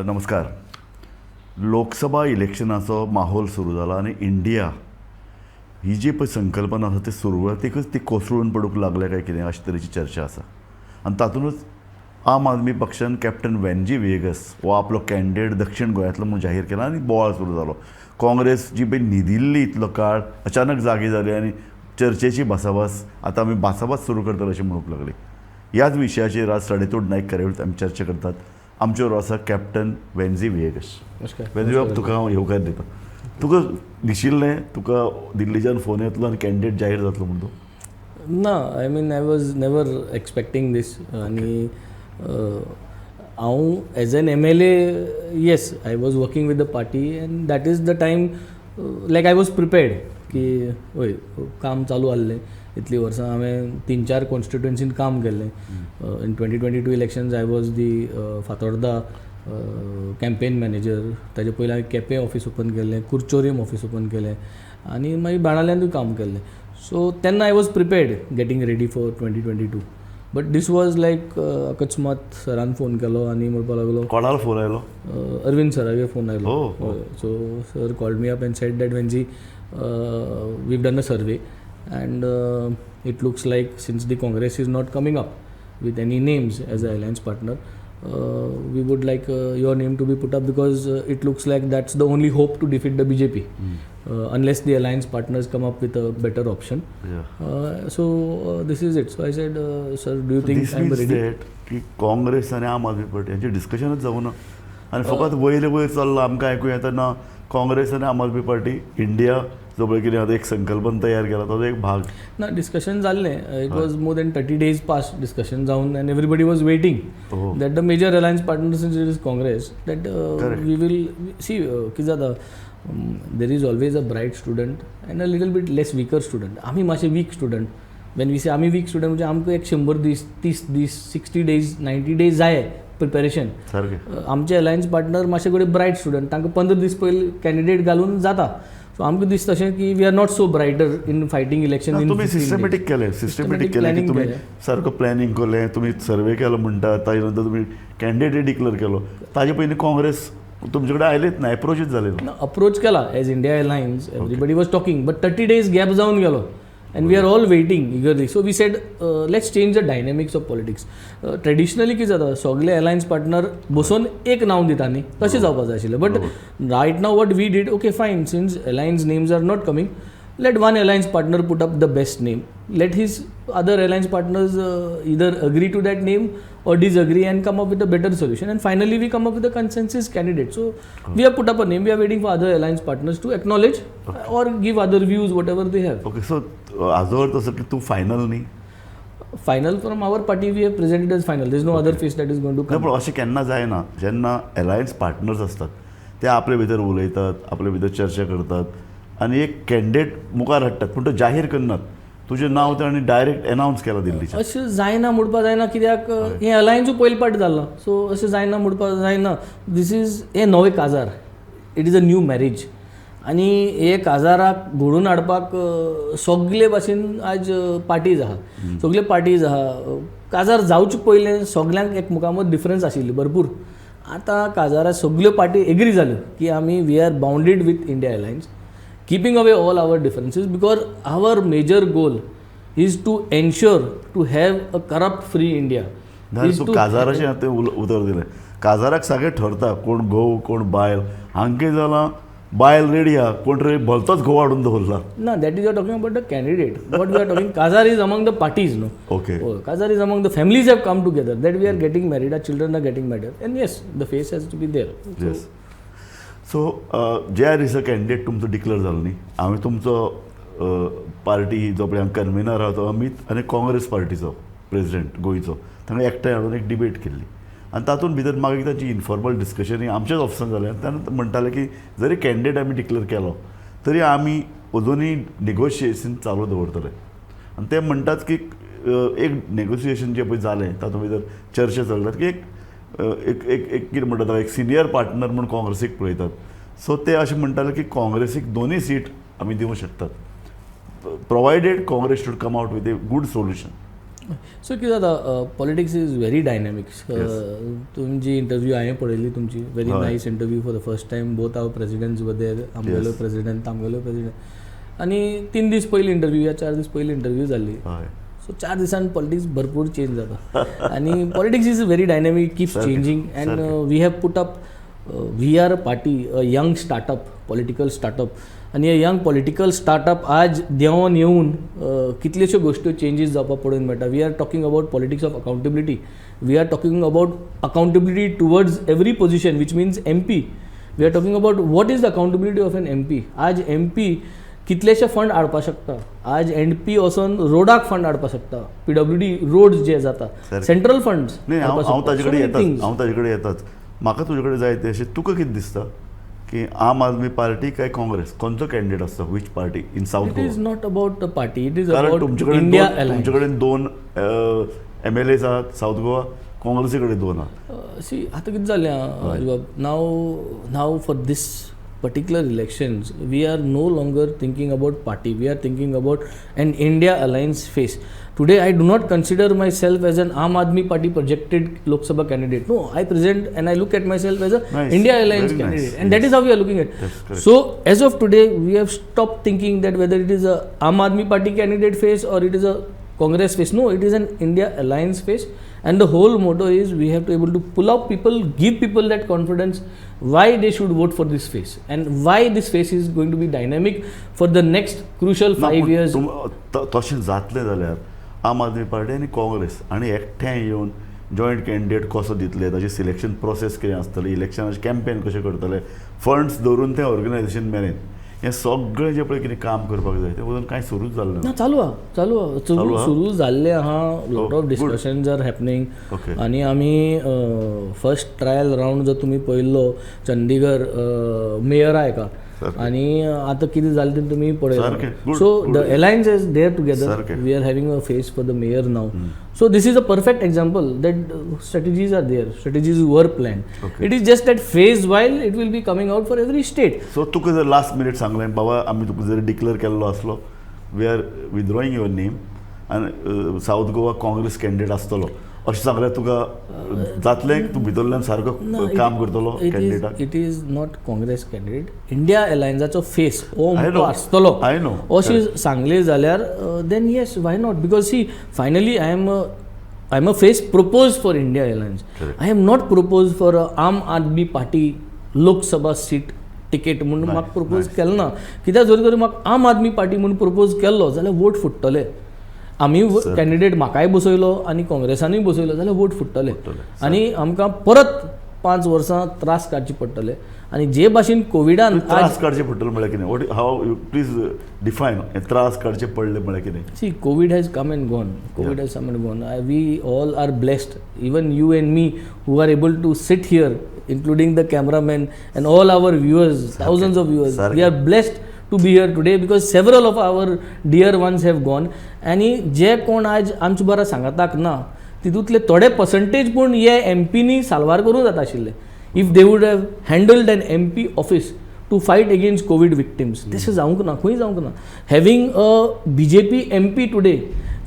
नमस्कार. लोकसभा इलेक्शनाचो माहोल सुरू जाला आनी इंडिया ही जी पळय संकल्पना आसा ती सुरवातीकच ती कोसळून पडूंक लागल्या काय कितें अशे तरेची चर्चा आसा. आनी तातूंतच आम आदमी पक्षान कॅप्टन वेन्जी व्हिएगस हो आपलो कॅन्डिडेट दक्षीण गोंयांतलो म्हूण जाहीर केला आनी बोवाळ सुरू जालो. काँग्रेस जी पळय न्हिदिल्ली इतलो काळ अचानक जागी जाली आनी चर्चेची भासाभास आतां आमी भासाभास सुरू करतले अशें म्हणूंक लागली. ह्याच विशयाचेर आज साडेतोड नायक कार्यावळींत आमी चर्चा करतात. आमचे बरोबर आसा कॅप्टन वेन्जी व्हिएगस. नमस्कार. वेन्जी बाब, तुका हांव येवकार दिता. तुका दिशिल्लें तुका दिल्लीच्यान फोन येतलो आनी कॅन्डिडेट जाहीर जातलो म्हूण तूं? ना, I mean, I was never expecting this. आनी हांव as an MLA, yes, I was working with the party and that is the time, like, I was prepared की हय, काम चालू आहलें. इतलीं वर्सां हांवें तीन चार कॉन्स्टिट्युएन्सीन काम केल्लें. In 2022 elections I was the Fatorda campaign manager. ताजे पयलीं हांवें केपें ऑफीस ओपन केल्लें, कुरचोरीम ऑफीस ओपन केलें आनी मागीर बाणावल्यानूय काम केल्लें. सो तेन्ना I was prepared, getting ready for 2022, but this was like अकस्मात सरान फोन केलो आनी म्हणपाक लागलो. कोणालो फोन आयलो? अरविंद सरागे फोन आयलो. Oh. So sir called me up and said that, "Venzy, we've done a survey and it looks like since the Congress is not coming up with any names as an alliance partner, we would like your name to be put up because it looks like that's the only hope to defeat the BJP unless the alliance partners come up with a better option. So this is it." So I said, "Sir, do you think this I'm means ready?" That की काँग्रेस आनी आम Aadmi party हांचें डिस्कशनच जावं ना आनी फकत वयले वयर चल्लां. आमकां आयकूं येता ना, काँग्रेस आनी आम आदमी पार्टी इंडिया जो पळय कितें आतां एक संकल्पना तयार केला ताजो एक भाग. ना, डिस्कशन जाल्लें. It was more than 30 days past discussion जावन and everybody was waiting that the major alliance partner, since it is Congress, that Correct. We will see. कितें जाता, there is always a bright student and a little bit less weaker student. आमी मातशे weak student. When we say आमी week student, म्हणजे आमकां एक 100 दीस, 30 दीस, 60 डेज, 90 डेज जाय प्रिपेरेशन. सारकें. आमचे अलायन्स पार्टनर मातशे कडेन ब्रायट स्टुडंट, तांकां 15 दीस पयलीं कॅन्डिडेट घालून जाता. सो आमकां दिसता अशें की we are not so brighter in fighting election. तुमी सिस्टमॅटीक केलें, सिस्टमॅटीक केलें की तुमी सारको प्लॅनिंग केलें, तुमी सर्वे केलो म्हणटा, ताजे नंतर तुमी कॅन्डिडेट डिक्लेअर केलो. ताजे पयलीं काँग्रेस तुमचे कडेन आयलेच ना, एप्रोचूच जाले ना? अप्रोच केला as India Alliance, everybody was talking, but 30 days gap जावन गेलो and we are all waiting eagerly. So we said, let's change the dynamics of politics. Traditionally कितें जाता, सगळे अलायन्स पार्टनर बसोवन एक नांव दिता न्ही, तशें जावपाक जाय आशिल्लें. But right now what we did, okay, fine, since alliance names are not coming, let one alliance partner put up the best name, let his other alliance partners either agree to that name or disagree and come up with a better solution, and finally we come up with a consensus candidate. So we have put up a name. We are waiting for other alliance partners to acknowledge or give other views, whatever they have. Okay, so हाजो अर्थ असो की तूं final न्ही? Final from our party, we have presented as final. There is no other face that is going to ना come. पण अशें केन्ना जायना, जेन्ना एलायन्स पार्टनर्स आसतात ते आपले भितर उलयतात, आपले भितर चर्चा करतात आनी एक कॅन्डिडेट मुखार हाडटात, पूण तो जाहीर करनात. तुजें नांव तांणी डायरेक्ट एनावन्स केलां दिल्लीच्यान. अशें जायना म्हणपा जायना, कित्याक हें अलायन्सूय पयले पाट जालां. सो अशें जायना म्हणपा जायना. This is हें नवें काजार, it is a new marriage आनी हे काजाराक घडोवन हाडपाक सगले भाशेन आयज पार्टीज आहा, सगळे पार्टीज आहा. काजार जावचे पयलें सगल्यांक एकमेकां मदीं डिफरन्स आशिल्ले भरपूर. आतां काजाराक सगल्यो पार्टी एग्री जाल्यो की आमी we are bounded with India Alliance, keeping away all our differences, because our major goal is to ensure to have a corrupt free India. ना, तूं काजाराचें आतां उतर दिलें. काजाराक सगळें ठरता, कोण घोव कोण बायल. हांगे जालां, बायल रेडी आहा, कोण तरी भलतोच घोव हाडून दवरला. No, that is, you are talking about the candidate. What we are talking, काजार is among the parties, no? Okay. Oh, काजार is among the families have come together that we are getting married, our children are getting married, and yes, the face has to be there. Yes, so ज्या दिसा candidate तुमचो declare जालो न्ही, हांवें तुमचो party जो पळय कन्वेनर आहा तो अमीत आनी काँग्रेस पार्टीचो प्रेजिडेंट गोंयचो, तांकां एकठांय हाडून एक डिबेट केल्ली आनी तातूंत भितर मागीर तांची इनफॉर्मल डिस्कशन आमच्याच ऑफिसान जालें. आनी तेन्ना म्हणटाले की जरी कॅन्डिडेट आमी डिक्लेअर केलो तरी आमी अजुनूय नेगोशिएशन चालू दवरतले. आनी ते म्हणटात की एक नेगोशिएशन जें पळय जालें, तातूंत भितर चर्चा चलतात की एक एक एक एक कितें म्हणटा, एक सिनियर पार्टनर म्हूण काँग्रेसीक पळयतात. सो ते अशें म्हणटाले की काँग्रेसीक दोनूय सीट आमी दिवंक शकतात, provided Congress should come out with a good solution. So कितें जाता, politics is very dynamic. तुमची इंटरव्यू हांवें पळयली तुमची, very nice interview. For the first time both our presidents were there, आमगेलो प्रेजिडेंट, तांगेलो प्रेजिडेंट. आनी 3 दीस पयलीं इंटरव्यू या 4 दीस पयलीं इंटरव्यू जाल्ली. सो 4 दिसान पॉलिटिक्स भरपूर चेंज जाता आनी politics is very dynamic, keeps changing, and we have put up, we are a party, a young startup, political startup. आनी यंग पॉलिटिकल स्टार्टअप आज देंवन येवन कितल्योश्यो गोश्ट्यो चेंजीस जावपाक पळोवंक मेळटा. We are talking about politics of accountability. We are talking about accountability towards every position, which means MP. We are talking about what is the accountability of an MP. आज M P कितलेशे fund हाडपाक शकता. आज M P वचोन रोडाक fund हाडपाक शकता, PWD roads जे जाता, central funds. नाही, हांव हांव ताजे कडेन येताच, हांव ताजे कडेन येताच. म्हाका तुजे कडेन जाय तें अशें, तुका कितें दिसता की आम आदमी पार्टी काय काँग्रेस, खंयचो कॅन्डिडेट आसता, which party in South? It is not about the party, it is कारण अबाउट तुमचे कडेन इंडिया. तुमचे कडेन दोन एम एल एज आहात सावथ गोवा, काँग्रेसी कडेन दोन आहात. सी, आतां कितें जालें, now for this particular elections we are no longer thinking about party, we are thinking about an India Alliance face. Today I do not consider myself as an Aam Aadmi Party projected Lok Sabha candidate. No, I present and I look at myself as a Nice. India Alliance Very nice. candidate, and that is how we are looking at. That's correct. So as of today we have stopped thinking that whether it is a Aam Aadmi Party candidate face or it is a Congress face. No, it is an India Alliance face, and the whole motto is we have to able to pull out people, give people that confidence why they should vote for this face and why this face is going to be dynamic for the next crucial ना, 5 पूण years. तशें जातलें जाल्यार आम Aadmi party आनी काँग्रेस आनी एकठांय येवन जॉयंट कॅन्डिडेट कसो दितले, ताजें सिलेक्शन प्रोसेस कितें आसतलें, इलेक्शनाचें कॅम्पेन कशें करतले, फंड्स दवरून तें ऑर्गनायझेशन मेरेन, हें सगळें जें पळय कितें काम करपाक जाय, तें अजून कांय सुरूच जालें ना. ना, चालू आहा, चालू आहा. चालू सुरू आहा? सुरू जाल्लें आहा. Lot Oh, of good. Discussions are happening. आनी आमी फर्स्ट ट्रायल रावंड जर तुमी पळयल्लो, चंदीगड मेयरा हाका आनी आतां कितें जालें तें तुमी पळयलां. सारकें. Good, so good. The alliance is there together. We are having a face for the mayor now. So this is a perfect example that strategies are there, strategies were planned. It is just that phase while it will be coming out for every state. So तुका जर last minute सांगलें, बाबा आमी तुका जर declare केल्लो आसलो, we are withdrawing your name आनी सावथ गोवा काँग्रेस कॅन्डिडेट आसतलो अशें सांगल्यार तुका जातलें? तूं भितरल्यान सारको काम करतलो कॅन्डिडेटाक? It is not Congress candidate, India अलायन्साचो face हो I know. आसतलो I know. अशें सांगलें जाल्यार then yes, why not? Because see, finally I am a face propose for India Alliance. I am not propose for Aam Aadmi Party Lok Sabha seat ticket म्हूण म्हाका propose केलें ना. कित्याक जर तर म्हाका आम आदमी पार्टी म्हूण प्रपोज केल्लो जाल्यार वोट फुट्टले. आमी कॅन्डिडेट म्हाकाय बसयलो आनी काँग्रेसानूय बसयलो जाल्यार वोट फुट्टले आनी आमकां परत 5 वर्सां त्रास काडचे पडटले. आनी जे भाशेन कोविडान आज त्रास काडचे पडटले म्हळ्यार कितें? What, how you, please define त्रास काडचे पडले म्हळ्यार कितें? See, COVID has come and gone. COVID has come and gone. We all are blessed, even you and me, who are able to sit here, including the cameraman and all our viewers, thousands of viewers. We are blessed to be here today because several of our dear ones have gone. आनी जे कोण आज आमचे बरा सांगाताक ना, तितूंतले थोडे percentage पूण हे एमपीनी साल्वार करूंक जाता आशिल्ले if they would have handled an MP office to fight against COVID victims. तशें जावंक ना, खंय जावंक ना. Having a BJP MP today,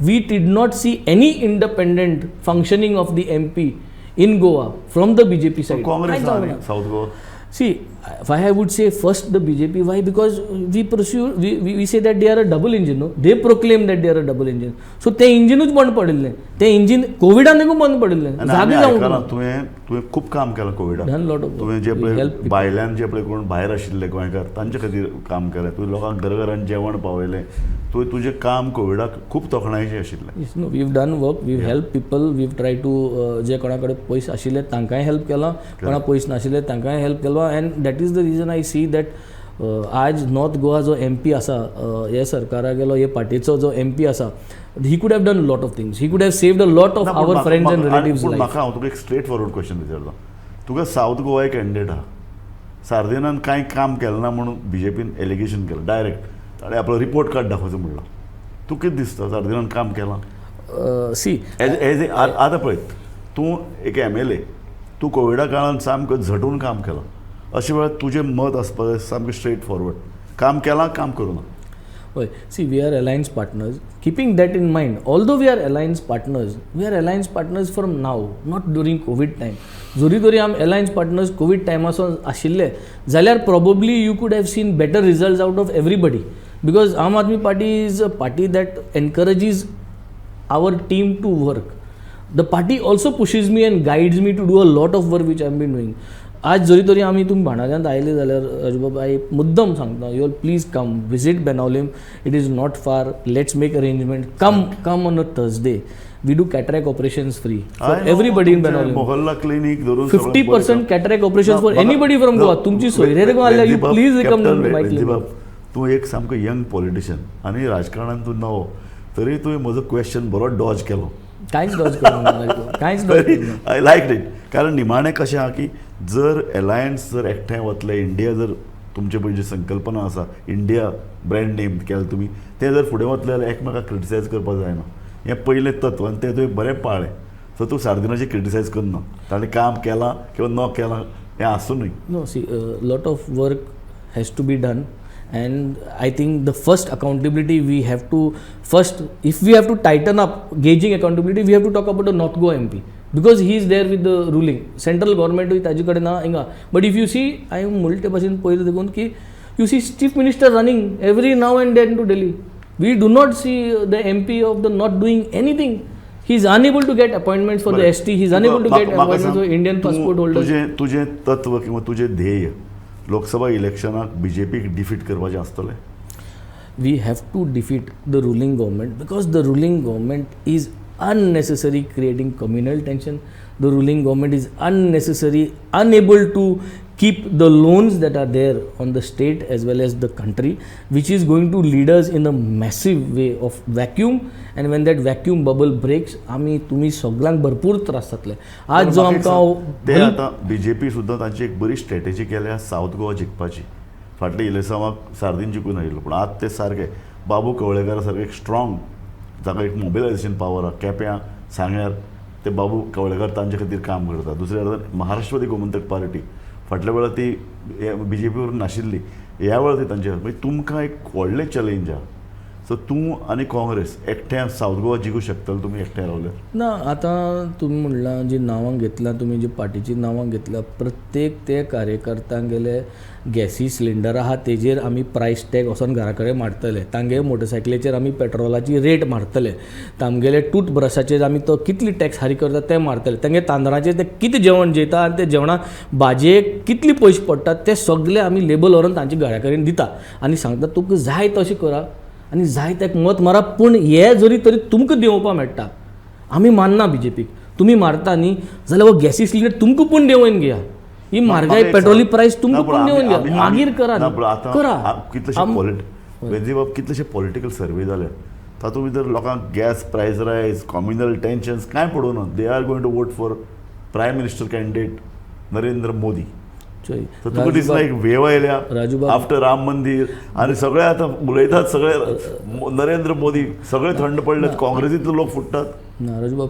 we did not see any independent functioning of the MP in Goa from the BJP side. Congress south Goa? See, why I would say first the BJP? Why? Because we pursue, we say that they are a double engine. No? They proclaim that they are a double engine. So ते इंजिनूच बंद पडिल्लें. ते engine कोविडान देखून बंद पडिल्लें. आनी जागे आमी जावंक आयकलां ना. तुवें तुवें खूब काम केलां कोविडान. Done lot of work. तुवें जे We पळय help people. भायल्यान जे पळय कोण भायर आशिल्ले गोंयकार तांचे खातीर काम केलें तुवें, लोकांक घरा घरान जेवण पावयलें तुवें. तुजें काम कोविडाक खूब तोखणायेचें आशिल्लें. Yes, no, we've done work, we've helped people, we've tried to जे कोणा कडेन पयशे आशिल्ले तांकांय हेल्प केलां, कोणा पयशे नाशिल्ले तांकांय हेल्प केलो. And that is the reason I see that आज नॉर्थ गोवा जो एम पी आसा, हे सरकारा गेलो, हे पार्टीचो जो एम पी आसा, he could have done lot of things, he could have saved a lot of our friends and relatives. पूण लायफ. म्हाका हांव तुका एक स्ट्रेट फॉरवर्ड क्वेश्चन विचारता. तुका सावथ गोवा एक कॅन्डिडेट आहा, सार्दिनान कांय काम केलें ना म्हणून बीजेपीन एलिगेशन केलें डायरेक्ट, ताणें आपलो रिपोर्ट कार्ड दाखोवचो म्हणलो. तूं कितें दिसता, सार्दिनान काम केलां? सी, एज एज आतां पळय, तूं एक एमएलए, तूं कोविडा काळान सामकें झटून काम केलां. अशें वेळार तुजें मत आसपाक जाय सामकें स्ट्रेट फॉरवर्ड, काम केलां, काम करूं ना. हय, see, we are alliance partners. Keeping that in mind, although we are alliance partners, we are alliance partners from now, not during Covid time. जरी तरी आमी अलायन्स पार्टनर्स कोवीड टायमासून आशिल्ले जाल्यार probably you could have seen better result out of everybody, because Aam Aadmi Party is a party that encourages our team to work. The party also pushes me and guides me to do a lot of work which I have been doing. आज जरी तरी आमी तुमी बाणावल्यांत आयले जाल्यार राजूबाब, हांव मुद्दम सांगता, you all please come visit Benaulim. It is not far. Let's make arrangement. Come on a Thursday. We do cataract operations free for everybody in Benaulim. Mohalla clinic धरून 50% cataract operation for anybody from Goa. तुमची सोयरे आसल्यार you please come my clinic. तूं एक सामको young politician आनी राजकारणान तूं नवो, तरी तुवें म्हजो क्वेश्चन बरो डॉज केलो. कांयच डॉज करूंक ना, कांयच डॉज. I like it. कारण निमाणें कशें आहा की जर एलायन्स जर एकठांय वतले, इंडिया जर तुमचे पळय जी संकल्पना आसा, इंडिया ब्रँड नेम केलें तुमी, तें जर फुडें वतलें जाल्यार एकमेकाक क्रिटिसायज करपाक जायना. हें पयलें तत्व आनी तें तुवें बरें पाळ्ळें. सो तूं सार्दिनाचें क्रिटिसायज करना, ताणें काम केलां किंवा न केलां हें आसूं न्हय. No, see, lot of work has to be done, and I think the first accountability we have to first, if we have to tighten up gauging accountability, we have to talk about the North Goa MP, because he is there with the ruling central government ताजे कडेन ना हिंगा. But if you see, हांवें म्हणले ते भाशेन पयलीं देखून की you see chief minister running every now and then to Delhi. We do not see the MP of the not doing anything. He is unable to get appointments for the ST. He is unable to get appointments for Indian passport holders. तुजें तुजें तत्व किंवा तुजें ध्येय Lok Sabha इलेक्शनाक बीजेपीक defeat करपाचें आसतलें? We have to defeat the ruling government, because the ruling government is unnecessary creating communal tension. The ruling government is unnecessary unable to keep the loans that are there on the state as well as the country, which is going to lead us in a massive way of vacuum, and when that vacuum bubble breaks, आमी तुमी सगळ्यांक भरपूर त्रास जातले. आज जो आमकां ते आतां बीजेपी सुद्दां तांची एक बरी स्ट्रेटेजी केल्या सावथ गोवा जिखपाची. फाटल्या इलेक्सांवाक सार्दीन जिखून आयिल्लो, पूण आतां ते सारके बाबू कवळेकार सारके एक स्ट्रॉंग, जाका एक मोबिलायझेशन पावर आहा, केप्यां सांग्यार ते बाबू कवळेकार तांचे खातीर काम करता. दुसऱ्या अर्दान महाराष्ट्रवादी गोमंतक पार्टी फाटल्या वेळार ती बीजेपी वरून नाशिल्ली, ह्या वेळार ती तांचे, म्हणजे तुमकां एक व्हडलें चॅलेंज आहा. सो तूं आनी काँग्रेस एकठांय सावथ गोवा जिखूं शकतले तुमी एकठांय रावल्यार? ना, आतां तुमी म्हणलां जी नांवां घेतलां तुमी, जी पार्टीची नांवां घेतलां, प्रत्येक ते कार्यकर्त्यांगेले गॅसी सिलिंडर आहा तेजेर आमी प्रायस टॅग वचोन घरा कडेन मारतले, तांगे मोटरसायकलीचेर आमी पेट्रोलाची रेट मारतले, तांगेले टूथब्रशाचेर आमी तो कितली टॅक्स फारीक करता ते मारतले, तांगे तांदळाचेर ते कितें जेवण जेयता आनी ते जेवणाक भाजयेक कितली पयशे पडटात ते सगळे आमी लेबल व्हरोन तांच्या घरा कडेन दिता आनी सांगता तुमकां जाय तशें करा आनी जाय तेका मत मारा, पूण हे जरी तरी तुमकां देंवोवपाक मेळटा. आमी मानना बीजेपीक, तुमी मारता न्ही जाल्यार हो गॅसी सिलिंडर तुमकां पूण देंवोवन घेया, ही म्हारगाय पेट्रोली प्रायस तुमकां पूण देंवोवन घेया, मागीर करा करा. कितलेशे वेंझीबाब, कितलेशे पॉलिटिकल सर्वे जाले तातूंत भितर लोकांक gas price rise, communal tensions कांय पडूं ना, they are going to vote for prime minister candidate Narendra Modi. तुका दिसना एक वेव आयल्या आफ्टर राम मंदिर आनी सगळे आतां उलयतात, सगळे नरेंद्र मोदी, सगळे थंड पडले, काँग्रेसींतले लोक फुट्टात. ना राजूबाब,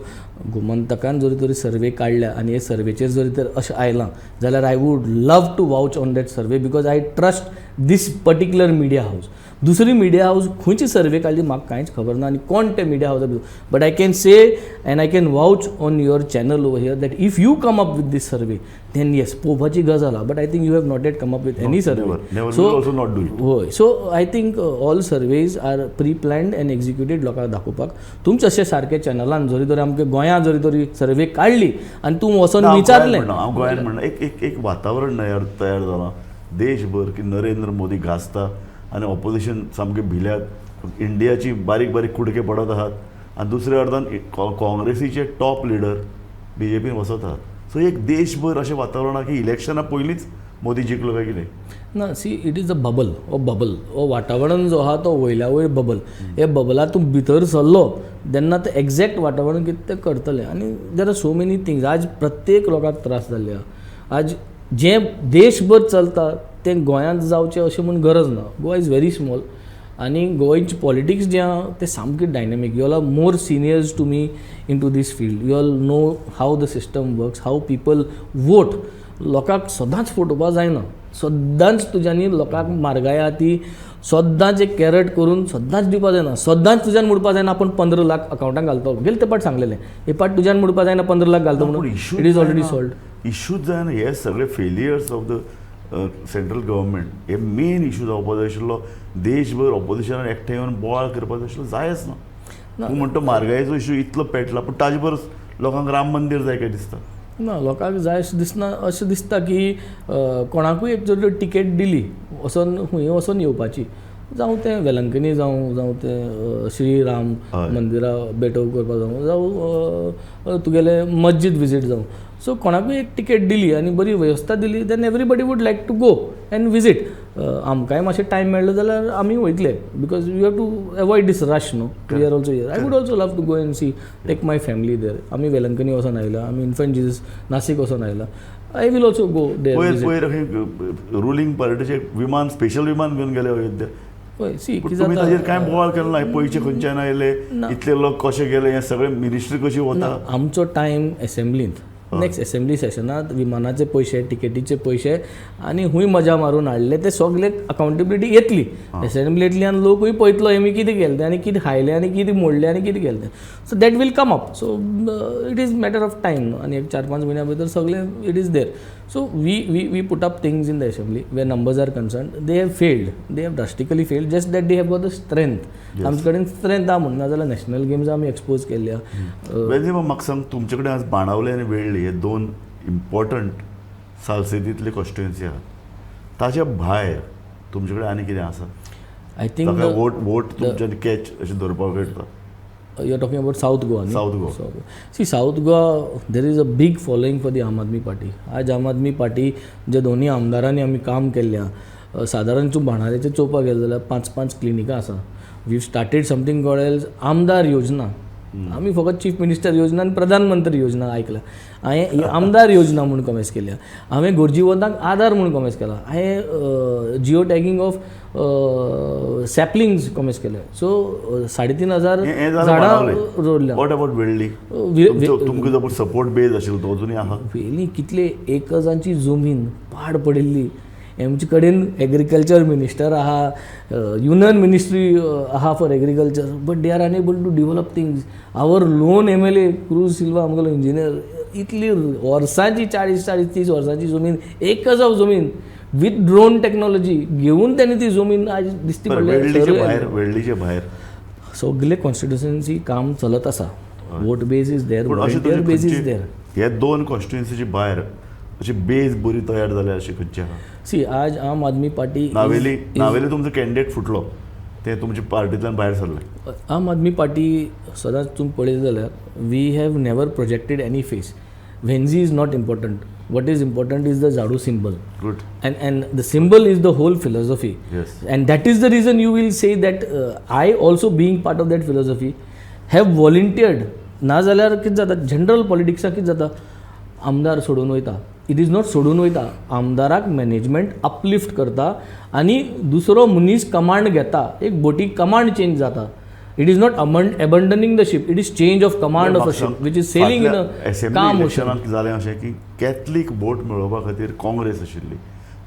गोमंतकान जरी तरी सर्वे काडल्या आनी हे सर्वेचेर जरी तर अशें आयलां जाल्यार I would love to vouch on that survey, because I trust this particular media house. दुसरी मिडिया हावज खंयची सर्वे काडली म्हाका कांयच खबर ना आनी कोण ते media house, but I can say and I can vouch on your channel over here that if you come up with this survey then yes, पळोवपाची गजाल आहा, but I think you have not yet come up with any survey. So हय, so I think all surveys are pre planned and executed लोकांक दाखोवपाक. तुमचे अशे सारके चॅनलान जरी तर आमच्या गोंयांत जरी तरी सर्वे काडली आनी तूं वचोन विचारलें, हांव गोंयांत म्हणना, एक एक एक वातावरण तयार जालां देशभर की नरेंद्र मोदी गाजता आनी ऑपोजिशन सामकें भिल्यात, इंडियाची बारीक बारीक कुडके पडत आहात आनी दुसऱ्या अर्दान काँग्रेसीचे टॉप लिडर बीजेपीन वचत आहात. सो एक देशभर अशें वातावरण आहा की इलेक्शना पयलींच मोदी जिखलो काय कितें ना. See, it is a bubble. हो बबल, हो वातावरण जो आहा तो वयल्या वयर बबल. हे बबला तूं भितर सरलो तेन्ना तें एग्जॅक्ट वातावरण कितें तें करतलें. आनी there are so many things. आज प्रत्येक लोकांक त्रास जाल्ले आहा. आज जें देशभर चलता तें गोंयांत जावचें अशें म्हूण गरज ना. गोवा is very small आनी गोंयची पॉलिटिक्स जें आहा तें सामकें dynamic. You all are more seniors to me into this field. You all know how the system works, how people vote. लोकांक सदांच फटोवपाक जायना, सदांच तुज्यांनी लोकांक म्हारगाय आहा ती सद्दांच एक कॅरट करून सद्दांच दिवपा जायना. सद्दांच तुज्यान म्हणपा जायना आपूण 15 लाख अकावंटाक घालतो. गेले ते पाट सांगलेले, हे पाट तुज्यान म्हणपा जायना 15 लाख घालतो पूण म्हणून. Issue It is already solved. इश्यूच जायना. हे सगळे failures of the central government hey main issue जावपा जाय आशिल्लो. देशभर ऑपोजिशनान एकठांय येवन बोवाळ करपाक जाय आशिल्लो, जायच ना. तूं म्हणटा म्हारगायेचो इश्यू इतलो पेटला, पूण ताजे परस लोकांक राम मंदीर जाय काय दिसता. ना, लोकांक जाय अशें दिसना. अशें दिसता की कोणाकूय एक जर टिकेट दिली वचोन खंय वचोन येवपाची, जावं तें वेलंकनी जावं, जावं तें श्रीराम मंदिरा भेटव करपाक जावं, जावं तुगेलें मस्जीद विजीट जावं, सो कोणाकूय एक टिकेट दिली आनी बरी वेवस्था दिली, then everybody would like to go and visit. आमकांय मातशें टायम मेळ्ळो जाल्यार आमी वयतले, because you have to avoid this rush, no? We are also here. I would also love to go and see, take my family there. आमी वेलंकनी वचोन आयला, आमी इन्फंट जिजस नासीक वचोन आयला. I will also go there. पयर पयर खंय ruling पार्टीचे विमान, स्पेशल विमान घेवन गेले अयोध्या. हय, सी, पूण कितें तुमी जाता, ताजेर कांय बोवाळ केलो ना. पयशे खंयच्यान आयले, इतले लोक कशे गेले, हें सगळें मिनिस्ट्री कशी वता. आमचो टायम एसेंब्लींत. नेक्स्ट एसेंब्ली सेशनात विमानाचे पयशे, टिकेटीचे पयशे आनी खूंय मजा मारून हाडले ते सगळे अकाउंटेबिलिटी येतली एसेंब्लींतल्यान. लोकूय पळयतलो हेमी कितें केलें तें आनी कितें खायलें आनी कितें मोडलें आनी कितें केलें तें. So that will come up. So it is matter of time आनी एक 4-5 म्हयन्या भितर सगळें it is there. So we put up things in the assembly. Where numbers are concerned, they have failed, they have drastically failed. Just that they have got the strength. आमचे कडेन strength आहा म्हणून, नाजाल्यार नॅशनल गेम्स आमी expose केल्ले आहा. वेन्झी, म्हाका सांग, तुमचे कडेन आज बाणावले आनी वेळ्ळी हे दोन इम्पॉर्टंट सालसेतीतले कॉन्स्टिट्युएन्सी आहात. ताच्या भायर तुमचे कडेन आनी कितें आसा? I think ताका वोट तुमच्यान कॅच अशें धरपाक मेळटा? You are talking about South Goa, न्ही? South Goa. South Goa. See, South Goa, there is a big following for the Aam Aadmi Party. आज आम आदमी पार्टी जे दोन्ही आमदारांनी आमी काम केल्लें आहा. सादारण तूं बाणावलेचें चोवपाक गेले जाल्यार पांच पांच क्लिनिकां आसा. We started something called as आमदार योजना. आमी फकत चीफ मिनिस्टर योजना आनी प्रधानमंत्री योजना आयकल्या. हांवें ही आमदार योजना म्हूण कॉमेस केल्या. हांवें गरजेवंतांक आदार म्हूण कॉमेस केला. हांवें जिओ टॅगींग ऑफ सॅपलिंग्स कॉमेस केले. सो 3500 हें जालें झाडां बाणावले. रोवल्या. What about Velli? तुमकां जो सपोर्ट बेज आशिल्लो तो अजुनूय आहा? वेली कितले एकर्सांची जमीन पाड पडिल्ली. आमचे कडेन एग्रीकल्चर मिनिस्टर आहा, युनियन मिनिस्ट्री आहा for agriculture, but they are unable to develop things. Our loan MLA cruise Silva, आमगेलो इंजिनियर, इतली वर्सांची, 40 40 30 वर्सांची जमीन, एकर्स ऑफ जमीन विथ ड्रोन टेक्नॉलॉजी घेवन तेणी ती जमीन आज दिसती बरं, पडल्या. वेळ्ळीचे भायर, वेळ्ळीचे भायर? सगळे कॉन्स्टिट्युएन्सी काम चलत आसा. Vote base is there. पूण अशें व्हॉलंटियर बेज is there. हे दोन कॉन्स्टिट्युएन्सीचे भायर अशी बेज बरी तयार जाल्या अशी खंयची आहा? सी, आज आम आदमी पार्टी नावेली, नावेली तुमचो कॅन्डिडेट फुटलो, ते तुमच्या पार्टींतल्यान भायर सरले. आम आदमी पार्टी सदांच तूं पळयत जाल्यार we have never projected any face. Venzy is not important. What is important is the झाडू symbol. Good. And the symbol is the whole philosophy. And that is the reason you will say that I also, being part of that philosophy, have volunteered. ना जाल्यार कितें जाता, general पॉलिटिक्साक कितें जाता, आमदार सोडून वयता. It is not सोडून वयता, आमदाराक मॅनेजमेंट अपलिफ्ट करता आनी दुसरो मनीस कमांड घेता. एक बोटी कमांड चेंज जाता. It is not abandoning the ship, it is change of command of a ship which is sailing in a assembly calm ocean. इलेक्शनाक जालें अशें की कॅथलीक वोट मेळोवपा खातीर काँग्रेस आशिल्ली,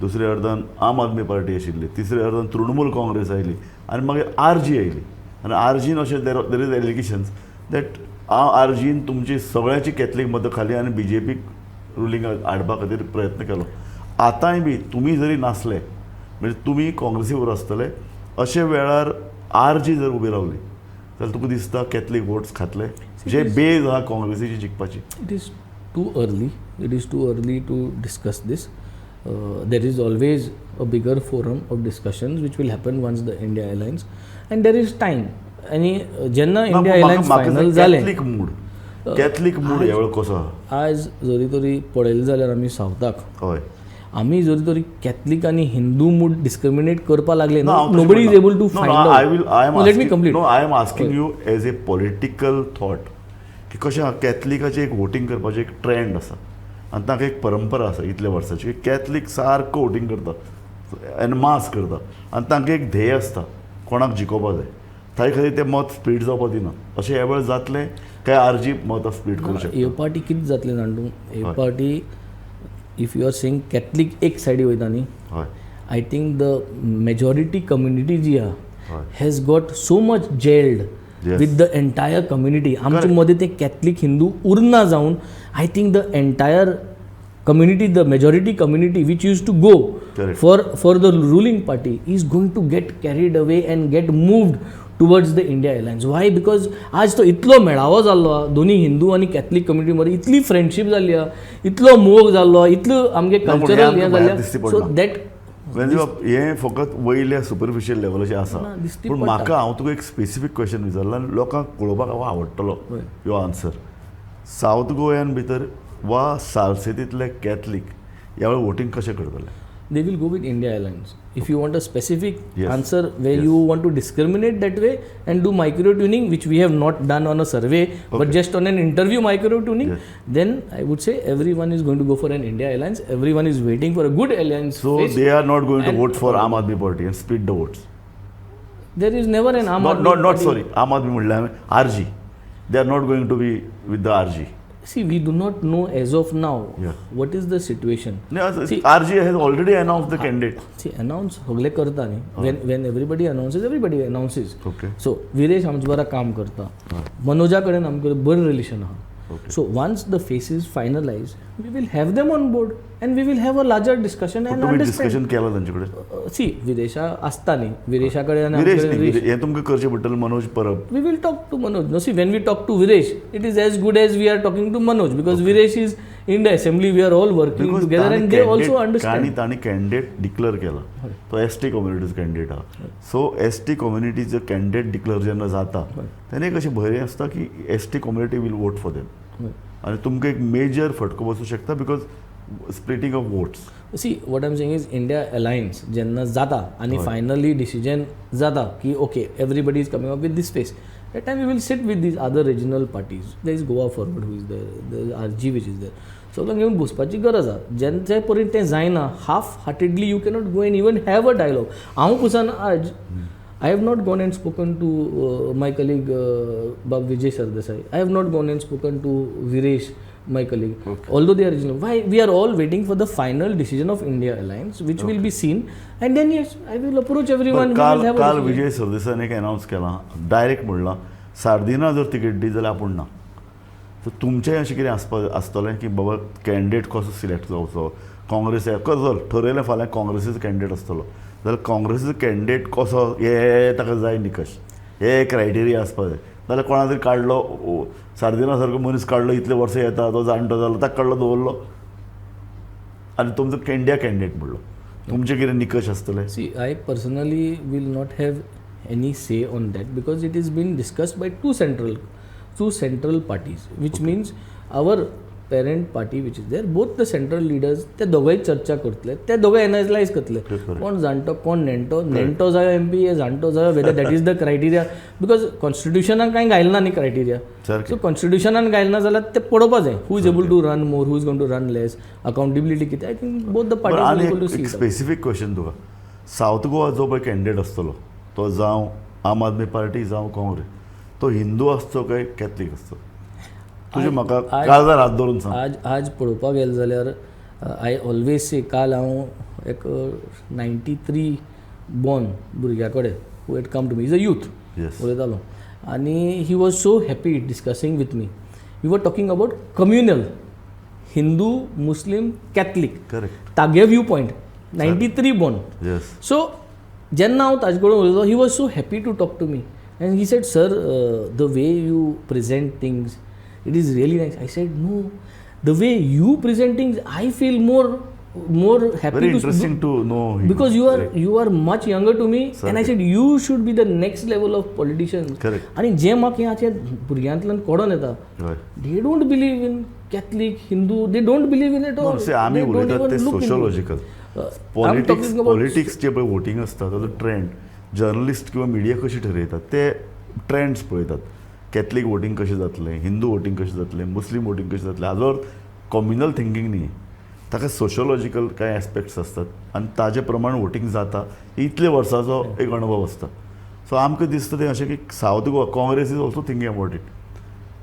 दुसऱ्या अर्दान आम आदमी पार्टी आशिल्ली, तिसऱ्या अर्दान तृणमूल काँग्रेस आयली आनी मागीर आर जी आयली. आनी आर जीन अशें there is allegations that R gene तुमची सगळ्याची कॅथलीक मतां खाली आनी बी जे पीक रुलींग हाडपा खातीर प्रयत्न केलो. आतांय बी तुमी जरी नासले, म्हणजे तुमी काँग्रेसी बरोबर आसतले, अशे वेळार आर जी जर उबी रावली जाल्यार तुका दिसता कॅथलीक वोट्स खातले जे बेज आहा काँग्रेसीची जिखपाची? It is too early. It is too early to discuss this. There is always a bigger forum of discussions which will happen once the India Alliance, and there is time. आनी जेन्ना India alliance final जालें. Catholic mood, Catholic mood ह्या वेळार कसो आहा? आज जरी तरी पळयलें जाल्यार आमी सावथाक आमी जरी तरी कॅथलीक आनी हिंदू मूड डिस्क्रिमिनेट करपा लागले, nobody is able to find. I will I am Let me complete. No, I am asking you as a political thought की कशें आहा, कॅथलिकाचें एक वोटींग करपाचें एक ट्रेंड आसा आनी तांकां एक परंपरा आसा इतल्या वर्साची की कॅथलीक सारको वोटींग करता आनी मास करता आनी तांकां एक ध्येय आसता कोणाक जिखोवपा जाय, ताजे खातीर ते मत स्प्लीट जावपा दिना. अशें ह्या वेळार जातलें काय आर जी मतां स्प्लीट करूं शकता? हे पार्टी कितें जातलें जाणा तूं? हे party, if you are saying Catholic एक सायडी वयता न्ही, I think the majority community जी आहा has got so much gelled with the entire community. आमचे मदें ते कॅथलीक हिंदू उरना जावन I think the entire community, the majority community which used to go for the ruling party is going to get carried away and get moved towards the India Alliance. Why? Because आज तो इतलो मेळावो जाल्लो आहा दोन्ही हिंदू आनी Catholic community मदीं, इतली friendship जाल्ली आहा, इतलो मोग जाल्लो आहा, इतलो आमगे ना, पूण हें कल्चरल हें आमकां भायर जाल्लें. दिश्टी सो पडना. That हें फकत वयल्या सुपरफिशियल लेवलाचेर आसा. ना, दिश्टी पूण पडटा. म्हाका हांव तुका एक स्पेसिफीक क्वेश्चन विचारला आनी लोकांक पळोवपाक हांव आवडटलो ह्यो आन्सर. सावथ गोंयान भितर वा सालसेतींतले कॅथलीक ह्या वेळार वोटींग कशें करतले? They will go with India Alliance. If you want a specific answer where you want to discriminate that way and do micro tuning, which we have not done on a survey, but just on an interview micro tuning, then I would say everyone is going to go for an India Alliance. Everyone is waiting for a good alliance so face. They are not going to And- vote for Aam Aadmi Party and split the votes. There is never an Aam not Aadmi not not Party. Sorry, आम आदमी म्हणल्यार हांवें RG. They are not going to be with the RG. See, we do not know as of now what is the situation. See, RG has already announce the candidate. See, announce सगळे करता न्ही. When everybody announces, everybody announces. So Viresh आमचे बरा काम करता, मनोजा कडेन आमकां बरें रिलेशन आहा. So once the face is finalize, we will have them on board and we will have a larger discussion and तुमी अंडरस्टँड. डिस्कशन केलां तांचे कडेन? सी, विरेशा आसता न्ही, विरेशा कडेन आनी विरेश आमचे न्ही, कडेन. हें तुमकां करचें पडटलें मनोज परब. We will talk to Manoj. No, see, when we talk to Viresh, it is as good as we are talking to Manoj because Viresh is in the assembly. We are all working Because together तांणी and they also candidate- understand. तांणी तांणी candidate declare केला, तो S T कम्युनिटीचो candidate आहा. So S T कम्युनिटीचो candidate declare जेन्ना जाता तेन्ना एक अशें भंय आसता की ST community will vote for them आनी तुमकां एक मेजर फटको बसूं शकता because splitting of votes. See, what I'm saying is India Alliance जेन्ना जाता आनी फायनली डिसिजन जाता की okay, everybody is coming up with this face, that time we will sit with these other regional parties. There is Goa Forward who is there, there is RG which is there. सगळ्यांक घेवन बसपाची गरज आहा. जेन्ना पर्यंत तें जायना, half heartedly you cannot go and even have a dialogue. हांव पसून आज I have not gone and spoken to my colleague Bab Vijay Sardesai. I have not gone and spoken to Viresh, my colleague. Although they are regional. Why? We are all waiting for the final decision of India Alliance, which will be seen. And then yes, I will approach everyone. We काल will have a काल decision. Vijay सरदेसायान एक अनावन्स केलां, direct म्हणलां, सार्दिना जर ticket दी जाल्यार आपूण ना. So तुमचें अशें कितें आसपा आसतलें की बाबा कॅन्डिडेट कसो सिलेक्ट जावचो? काँग्रेस जर ठरयलें फाल्यां काँग्रेसीचो कॅन्डिडेट आसतलो जाल्यार काँग्रेसीचो कॅन्डिडेट कसो हे ताका जाय निकश, हे क्रायटेरिया आसपा जाय. नाल्यार कोणा तरी काडलो, सार्दिना सारको मनीस काडलो, इतले वर्सां येता तो जाणटो जालो, ताका काडलो दवरलो आनी तुमचो इंडिया कॅन्डिडेट म्हणलो, तुमचे कितें निकश आसतले? See, I personally will not have any say on that because it is been discussed by two central parties, which means our parent party which is there, both the central leaders, ते दोगांय चर्चा करतले, ते दोगांय analyse करतले कोण जाणटो कोण नेणटो, नेणटो जायो एमपी हे जाणटो जायो, whether that is the criteria, because कॉन्स्टिट्युशनान कांय घायला ना न्ही क्रायटेरिया. सो कॉन्स्टिट्युशनान घायला जाल्यार ते पळोवपा जाय who is able to run more, who is going to run less, accountability कितें. I think both the parties आनी able to see. एक स्पेसिफीक क्वेश्चन तुका. सावथ गोवा जो पळय कॅन्डिडेट आसतलो तो जावं आम आदमी पार्टी जावं काँग्रेस, तो हिंदू आसचो काय कॅथलीक आसचो? तुजें म्हाका काळजार हात धरून सांग. आज आज पळोवपाक गेलें जाल्यार I always से, काल हांव एक 93 बॉर्न भुरग्या कडेन who had come to me, is a youth, उलयतालो आनी he was so happy discussing with me. We were talking about communal Hindu, Muslim, Catholic. Tage view point, 93 born. So जेन्ना हांव ताजे कडेन उलयलो, he was so happy to talk to me and he said, "Sir, the way you present things, it is really nice." I said, "No, the way you present things, I feel more happy very to interesting to know. Because you are much younger to me." And I said, "You should be the next level of politician." आनी जे म्हाका हें आतां भुरग्यांतल्यान कळोन येता, they don't believe in Catholic, Hindu, they don't believe in it all. आमी उलयतात ते sociological politics. Politics जे पळय वोटींग आसता ताजो ट्रेंड जर्नलिस्ट किंवा मिडिया कशी ठरयतात ते ट्रेंड्स पळयतात. कॅथलीक वोटींग कशें जातलें, हिंदू वोटींग कशें जातलें, मुस्लीम वोटींग कशें जातलें, हाजो अर्थ कॉम्युनल थिंकींग न्ही, ताका सोशोलॉजिकल कांय एस्पेक्ट्स आसतात आनी ताजे प्रमाण वोटींग जाता. इतले वर्साचो एक अणभव आसता. सो आमकां दिसता तें अशें की South Goa Congress is also thinking about it,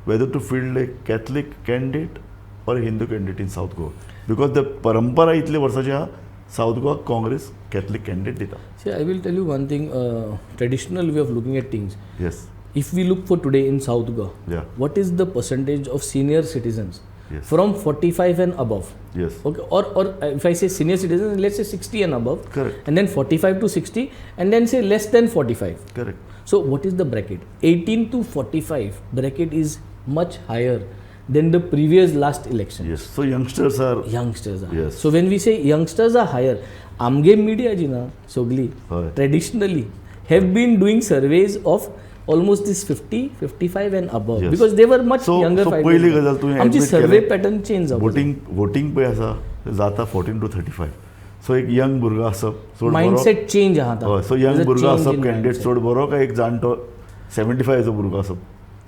whether to field a Catholic candidate or Hindu candidate in South Goa, because the परंपरा इतले वर्साची आहा. South Goa Congress Catholic candidate दिता. See, I will tell you one thing, traditional way of looking at things. Yes. If we look for today in South Goa, what is the percentage of senior citizens from 45 and above? Yes. Okay, or if I say senior citizens, let's say 60 and above. Correct. And then 45 to 60, and then say less than 45. Correct. So what is the bracket? 18 to 45 bracket is much higher than the previous last election. Yes. So youngsters are Youngsters are. Yes. So when we say youngsters are higher, आमगे media जी ना सगली हय. Traditionally have been doing surveys of almost this 50, 55 and above because they were much younger so 5 पयली years ago. गजाल तुवें आमची admit survey केलें. पॅटर्न चेंज जावपाक वोटींग वोटींग पळय आसा तें जाता 14 to 35. सो एक यंग भुरगो आसप चड बरो. मायंडसेट चेंज आहा आतां. हय, सो यंग There's a भुरगो change आसप in candidate mindset. चड बरो काय एक जाणटो 75चो भुरगो आसप?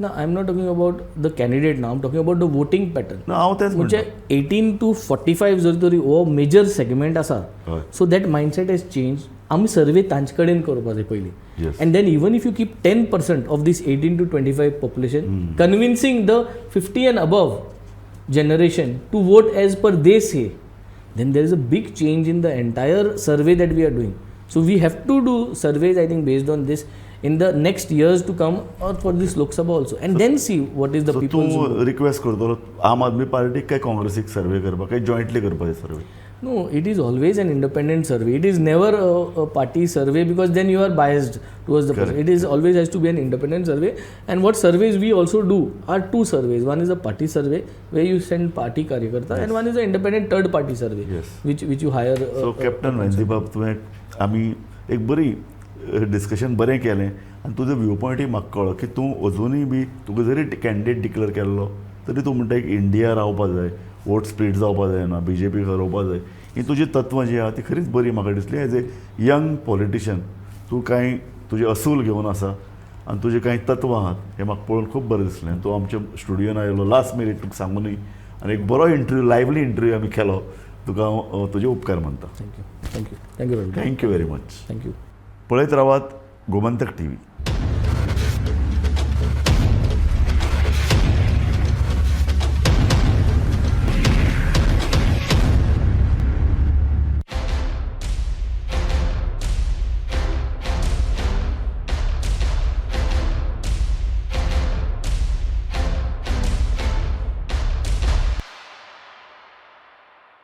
ना, I am not talking about the candidate ना, I am talking about the voting pattern. ना, हांव तेंच म्हणजे म्हणटा. 18 to 45 जर तरी हो मेजर सेगमेंट आसा, हय. So that mindset has change. आमी सर्वे तांचे कडेन करपाक जाय पयलीं. And then even if you keep 10% of this 18 to 25 population, convincing the 50 and above generation to vote as per they say, then there is a big change in the entire survey that we are doing. So we have to do surveys, I think, based on this in the next years to come or for this Lok Sabha also, and then see what is the so people's vote. तूं request करतलो आम आदमी पार्टीक काय काँग्रेसीक survey करपाक, काय जॉयंटली करपाचे survey? No, it is always an independent survey. It is never a party survey because then you are biased towards the person. It is always has to be an independent survey. And what surveys we also do are two surveys. One is a party survey where you send party karyakarta, and one is an independent third party survey, which you hire. So captain वेंझीबाब, तुवें आमी एक बरी discussion बरें केलें आनी तुजो view पॉयंटूय म्हाका कळ्ळो की तूं अजुनूय बी तुका जरी कॅन्डिडेट डिक्लेअर केल्लो तरी तूं म्हणटा एक इंडिया रावपा जाय, वोट स्प्लीट जावपा जायना, बीजेपी हरोवपा जाय. ही तुजी तत्वां जीं आहा ती खरीच बरी म्हाका दिसली. एज ए यंग पॉलिटिशन तूं कांय तुजे असूल घेवन आसा आनी तुजे कांय तत्वां आहात हें म्हाका पळोवन खूब बरें दिसलें. आनी तूं आमच्या स्टुडियोन आयलो लास्ट मिनीट तुका सांगूनय आनी एक बरो इंटरव्यू, लायवली इंटरव्यू आमी केलो. तुका हांव तुजे उपकार मानता. Thank you, thank you, thank you very much. Thank you very much. Thank you. पळयत रावात गोमंतक टीव्ही.